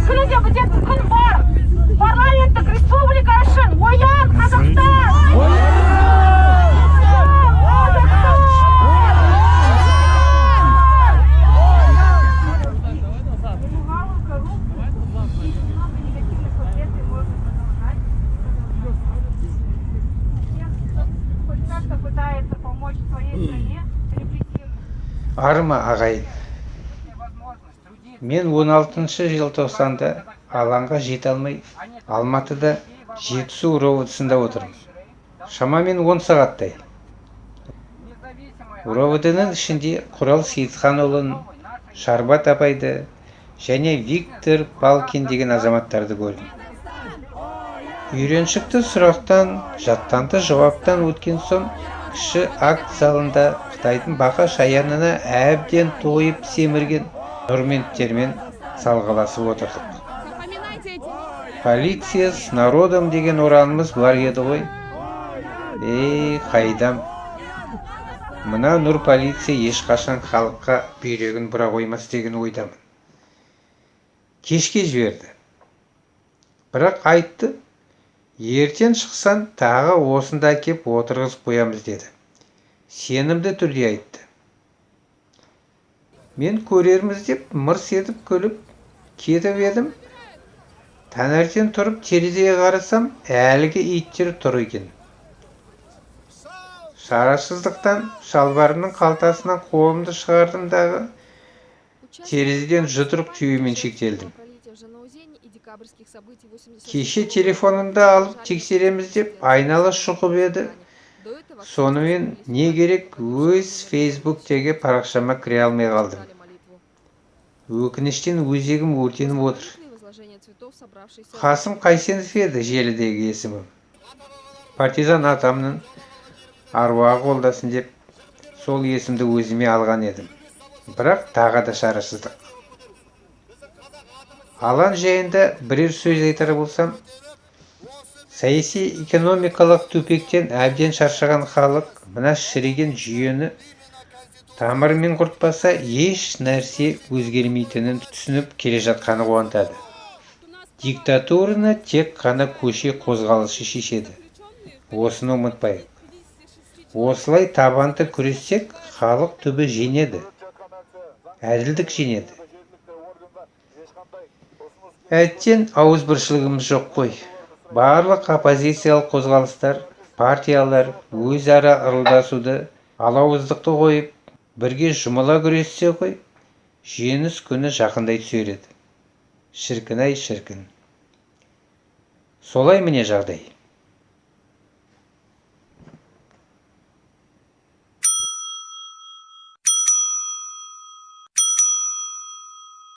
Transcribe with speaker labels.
Speaker 1: Күні де бітетін күн бар. Парламенттік республика үшін оян, Қазақстан! Оян, Қазақстан! Небывалую коррупцию и еще много негативных последствий можно продолжать. Тех, кто хоть как-то пытается помочь своей стране, репрессируют.
Speaker 2: Арма, ағайын! Мен 16 желтоқсанда алаңға жете алмай, Алматыда, Жетісу РОВД-сында отырмын. Шамамен 10 сағаттай. РОВД-ның ішінде Құрал Сейітханұлын, Шарбат апайды және Виктор Палкин деген азаматтарды көрдім. Үйреншікті сұрақтан, жаттанды жауаптан өткен соң, кіші акт залында қытайдың бақа шаянына әбден тойып семірген нұрменттермен салғыласып отырдық.
Speaker 3: Запоминайте эти
Speaker 2: «Полиция с народом» деген ұранымыз бар еді ғой. Ей, қайдам, мына нұр полиция ешқашан халыққа бүйрегін бұра қоймас деген ойдамын. Кешке жіберді, бірақ айтты: «Ертең шықсаң, тағы осында әкеп отырғызып қоямыз», — деді. Сенімді түрде айтты. Мен «көрерміз» деп мырс етіп күліп кетіп едім, таңертең тұрып терезеге қарасам, әлгі иттер тұр екен. Шарасыздықтан шалбарымның қалтасынан қолымды шығардым дағы, терезеден жұдырық түюмен шектелдім. Кеше телефонымды алып тексереміз деп айнала шұқып еді, сонымен не керек, өз Фейсбуктегі парақшама кіре алмай қалдым. Өкініштен өзегім өртеніп отыр. Қасым Қайсенов еді желідегі есімім. Партизан атамның аруағы қолдасын деп сол есімді өзіме алған едім. Бірақ тағы да шарасыздық. Алаң жайында бірер сөз айтар болсам, саяси экономикалық тупиктен әбден шаршаған халық мына шіріген жүйені тамырымен құртпаса, еш нәрсе өзгермейтінін түсініп келе жатқаны қуантады. Диктатураны тек қана көше қозғалысы шешеді, осыны ұмытпайық. Осылай табанды күрессек, халық түбі жеңеді, әділдік жеңеді. Әттең, ауызбіршілігіміз жоқ қой. Барлық оппозициялық қозғалыстар, партиялар өзара ырылдасуды, алауыздықты қойып, бірге жұмыла күрессе ғой, жеңіс күні жақындай түсер еді. Шіркін ай, шіркін! Солай, міне, жағдай.